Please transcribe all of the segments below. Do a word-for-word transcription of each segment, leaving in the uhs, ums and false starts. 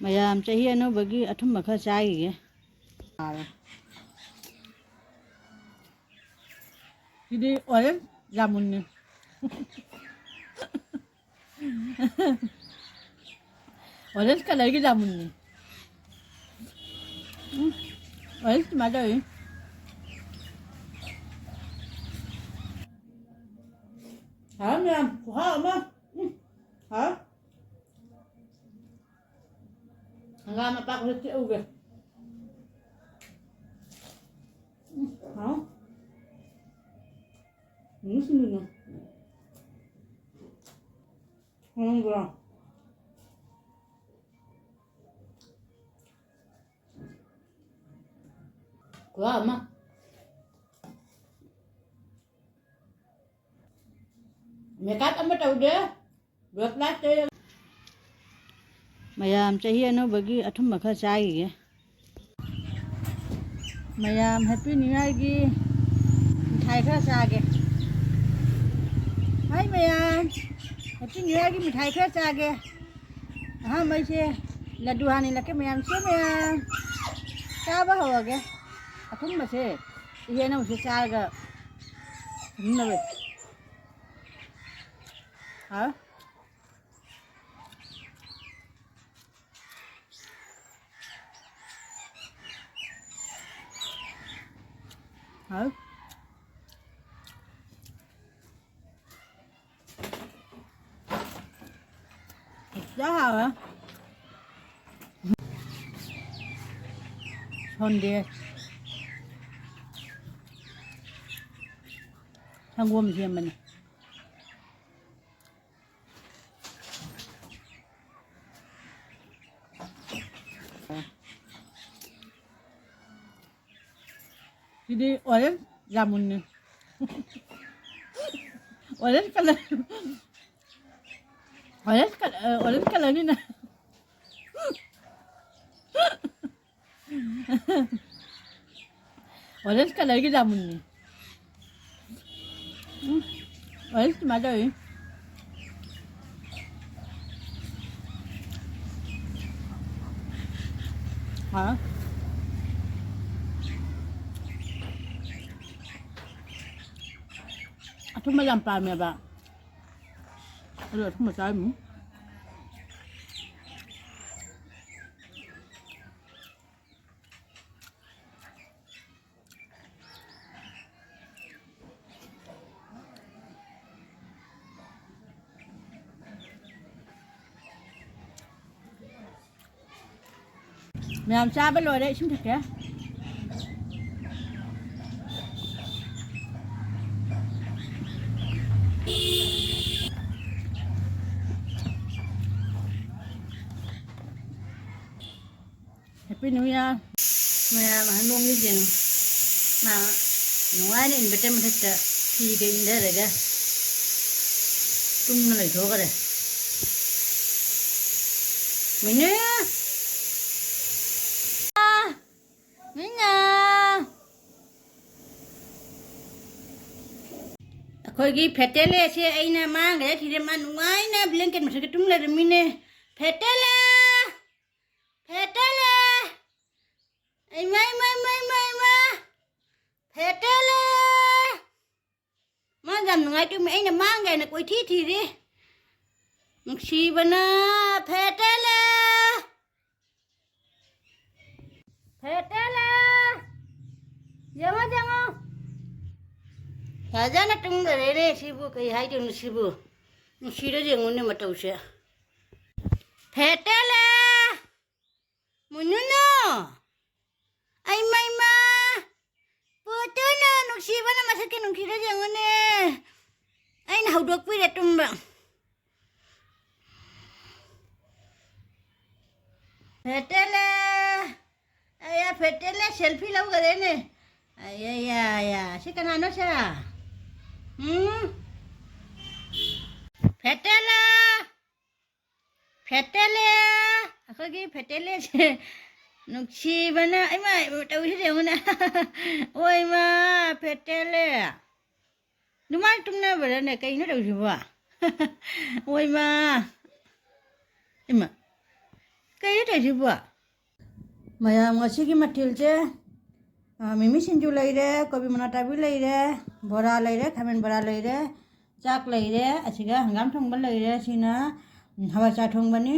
ꯃꯌꯥꯝ ꯆꯍꯤ ꯑꯅꯧꯕꯒꯤ ꯑꯊꯨꯝꯕ ꯈꯔ ꯆꯥꯈꯤꯒꯦ꯫ ꯁꯤꯗꯤ ꯑꯣꯔꯦꯟꯖ ꯖꯥꯃꯨꯟꯅꯤ꯫ ꯑꯣꯔꯦꯟꯖ ꯀꯂꯔꯒꯤ ꯖꯥꯃꯨꯟꯅꯤ꯫ ꯎꯝ, ꯑꯣꯔꯦꯟꯖ ꯀꯃꯥꯏꯅ ꯇꯧꯏ? ꯍꯥꯎ ꯃꯌꯥꯝ, ꯈꯨꯍꯥꯎ ꯑꯃ꯫ ꯎꯝ, ꯍꯥꯎ꯫ ꯍꯪꯒꯥꯝ ꯃꯄꯥꯛ ꯈꯔ ꯆꯤꯛꯍꯧꯒꯦ꯫ ꯎꯝ, ꯍꯥꯎ꯫ ꯎꯝ, ꯁꯤꯡꯖꯨꯅ꯫ ꯈꯪꯕ꯭ꯔꯣ? ꯈꯨꯍꯥꯎ ꯑꯃ꯫ ꯃꯦꯀꯞ ꯑꯃ ꯇꯧꯗꯦ꯫ ꯕ꯭ꯂꯦꯛ ꯂꯥꯏꯠ ꯇꯩꯔꯒ꯫ ꯃꯌꯥꯝ ꯆꯍꯤ ꯑꯅꯧꯕꯒꯤ ꯑꯊꯨꯝꯕ ꯈꯔ ꯆꯥꯈꯤꯒꯦ꯫ ꯃꯌꯥꯝ ꯍꯦꯄꯤ ꯅ꯭ꯌꯨ ꯏꯌꯥꯔꯒꯤ ꯃꯤꯊꯥꯏ ꯈꯔ ꯆꯥꯒꯦ꯫ ꯍꯥꯏ ꯃꯌꯥꯝ, ꯍꯦꯄꯤ ꯅ꯭ꯌꯨ ꯏꯌꯥꯔꯒꯤ ꯃꯤꯊꯥꯏ ꯈꯔ ꯆꯥꯒꯦ꯫ ꯑꯍꯥꯟꯕꯩꯁꯦ ꯂꯗꯨ ꯍꯥꯟꯅ ꯏꯜꯂꯛꯀꯦ ꯃꯌꯥꯝ꯫ ꯁꯦ ꯃꯌꯥꯝ, ꯆꯥꯕ ꯍꯧꯔꯒꯦ꯫ ꯑꯊꯨꯝꯕꯁꯦ ꯏꯍꯦꯟ ꯑꯃꯨꯛꯁꯦ ꯆꯥꯔꯒ ꯊꯨꯝꯅꯕ꯫ ꯍꯥꯎ꯫ ꯍꯥꯎ꯫ ꯍꯦꯛꯇ ꯍꯥꯎꯋꯦ꯫ ꯁꯣꯟꯗꯦ꯫ ꯁꯪꯒꯣꯝ ꯁꯦꯝꯕꯅꯤ꯫ ꯁꯤꯗꯤ ꯑꯣꯔꯦꯟꯖ ꯖꯥꯃꯨꯟꯅꯤ꯫ Orange colour, orange colour, orange ꯀꯂꯔꯅꯤꯅ꯫ ꯑꯣꯔꯦꯟꯖ ꯀꯂꯔꯒꯤ ꯖꯥꯃꯨꯟꯅꯤ꯫ ꯎꯝ, ꯑꯣꯔꯦꯟꯖ ꯀꯃꯥꯏꯅ ꯇꯧꯏ? ꯍꯥ? ꯑꯊꯨꯝꯕ ꯌꯥꯝ ꯄꯥꯝꯃꯦꯕ꯫ ꯑꯗꯨ ꯑꯊꯨꯝꯕ ꯆꯥꯔꯤꯃꯤ꯫ ꯃꯌꯥꯝ ꯆꯥꯕ ꯂꯣꯏꯔꯦ, ꯏꯁꯤꯡ ꯊꯛꯀꯦ꯫ Happy New Year꯫ ꯃꯌꯥꯝ ꯍꯟꯗꯣꯡꯁꯦ ꯌꯦꯡꯉꯨ꯫ ꯃꯥ ꯅꯨꯡꯉꯥꯏꯅ inverter ꯃꯊꯛꯇ ꯐꯤꯒ ꯏꯟꯊꯔꯒ ꯇꯨꯝꯅ ꯂꯩꯊꯣꯛꯈ꯭ꯔꯦ꯫ ꯃꯤꯅꯨ! ꯃꯤꯅꯥ! ꯑꯩꯈꯣꯏꯒꯤ ꯐꯦꯇꯦꯂꯦꯁꯦ ꯑꯩꯅ ꯃꯥꯡꯈ꯭ꯔꯦ ꯊꯤꯔꯦ꯫ ꯃꯥ ꯅꯨꯡꯉꯥꯏꯅ blanket ꯃꯊꯛꯇ ꯇꯨꯝ ꯂꯩꯔꯝꯃꯤꯅꯦ꯫ ꯐꯦꯇꯦꯂꯦ! ꯐꯦꯇꯦꯂꯦ! ꯏꯃꯥ, ꯏꯃꯥ, ꯏꯃꯥ, ꯏꯃꯥ, ꯏꯃꯥ! ꯐꯦꯇꯦꯂꯦ! ꯃꯥ ꯌꯥꯝ ꯅꯨꯡꯉꯥꯏ ꯇꯨꯝꯃꯤ꯫ ꯑꯩꯅ ꯃꯥꯡꯒꯦꯅ ꯀꯣꯏꯊꯤ ꯊꯤꯔꯤ꯫ ꯅꯨꯡꯁꯤꯕꯅ ꯐꯦꯇꯦꯂꯦ! ꯐꯦꯇꯦꯂꯦ! ꯌꯦꯡꯉꯣ, ꯌꯦꯡꯉꯣ꯫ ꯐꯖꯅ ꯇꯨꯝꯈꯔꯦꯅꯦ ꯁꯤꯕꯨ꯫ ꯀꯩ ꯍꯥꯏꯗꯣꯏꯅꯣ ꯁꯤꯕꯨ? ꯅꯨꯡꯁꯤꯔ ꯌꯦꯡꯉꯨꯅꯦ ꯃꯇꯧꯁꯦ꯫ ꯐꯦꯇꯦꯂꯦ! ꯃꯨꯅꯨꯅꯨ! ꯑꯩ ꯃꯩꯃ! ꯄꯨꯇꯨꯅꯨ ꯅꯨꯡꯁꯤꯕꯅ ꯃꯁꯛꯀꯤ ꯅꯨꯡꯁꯤꯔ ꯌꯦꯡꯉꯨꯅꯦ꯫ ꯑꯩꯅ ꯍꯧꯗꯣꯛꯄꯤꯔꯦ ꯇꯨꯝꯕ꯫ ꯐꯦꯇꯦꯂꯦ! ꯑꯌꯥ, ꯐꯦꯇꯦꯂꯦ selfie ꯂꯧꯈꯔꯦꯅꯦ꯫ ꯑꯌꯥ, ꯌꯥ, ꯌꯥ꯫ ꯁꯤ ꯀꯅꯥꯅꯣ ꯁꯦ? ꯎꯝ? ꯐꯦꯇꯦꯂꯦ! ꯐꯦꯇꯦꯂꯦ! ꯑꯩꯈꯣꯏꯒꯤ ꯐꯦꯇꯦꯂꯦꯁꯦ ꯅꯨꯡꯁꯤꯕꯅ, ꯏꯃꯥ, ꯇꯧꯔꯤꯁꯦ ꯌꯦꯡꯉꯨꯅꯦ꯫ ꯑꯣꯏꯃꯥ, ꯐꯦꯇꯦꯂꯦ! ꯑꯗꯨꯃꯥꯏꯅ ꯇꯨꯝꯅꯕ꯭ꯔꯥꯅꯦ? ꯀꯩꯅꯣ ꯇꯧꯔꯤꯁꯤꯕꯣ? ꯑꯣꯏꯃꯥ! ꯏꯃꯥ! ꯀꯩꯅꯣ ꯇꯧꯔꯤꯁꯤꯕꯣ? ꯃꯌꯥꯝ, ꯉꯁꯤꯒꯤ ꯃꯊꯦꯜꯁꯦ, ꯑ, ꯃꯤꯃꯤ ꯁꯤꯡꯖꯨ ꯂꯩꯔꯦ, ꯀꯣꯕꯤ ꯃꯅꯥ ꯇꯥꯕꯤ ꯂꯩꯔꯦ, ꯕꯣꯔꯥ ꯂꯩꯔꯦ, ꯈꯥꯃꯦꯟ ꯕꯣꯔꯥ ꯂꯩꯔꯦ, ꯆꯥꯛ ꯂꯩꯔꯦ, ꯑꯁꯤꯒ ꯍꯪꯒꯥꯝ ꯊꯣꯡꯕ ꯂꯩꯔꯦ꯫ ꯁꯤꯅ, ꯎꯝ, ꯍꯋꯥꯏꯖꯥꯔ ꯊꯣꯡꯕꯅꯤ꯫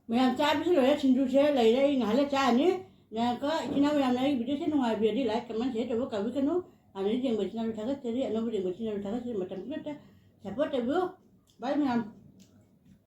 ꯃꯌꯥꯝ ꯆꯥꯕꯁꯨ ꯂꯣꯏꯔꯦ, ꯁꯤꯡꯖꯨꯁꯦ ꯂꯩꯔꯦ, ꯑꯩ ꯉꯥꯏꯍꯥꯛ ꯂꯩꯔ ꯆꯥꯔꯅꯤ꯫ ꯉꯥꯏꯈꯣ, ꯏꯆꯤꯟ ꯏꯅꯥꯎ ꯃꯌꯥꯝꯅ ꯑꯩꯒꯤ videoꯁꯦ ꯅꯨꯡꯉꯥꯏꯕꯤꯔꯗꯤ like, comment, share ꯇꯧꯕ ꯀꯥꯎꯕꯤꯒꯅꯨ꯫ ꯍꯥꯟꯅꯗꯤ ꯌꯦꯡꯕ ꯏꯆꯤꯟ ꯏꯅꯥꯎꯁꯨ ꯊꯥꯒꯠꯆꯔꯤ, ꯑꯅꯧꯕ ꯌꯦꯡꯕ ꯏꯆꯤꯟ ꯏꯅꯥꯎꯁꯨ ꯊꯥꯒꯠꯆꯔꯤ꯫ ꯃꯇꯝ ꯈꯔꯇ support ꯇꯧꯕꯤꯌꯨ꯫ Bye ꯃꯌꯥꯝ꯫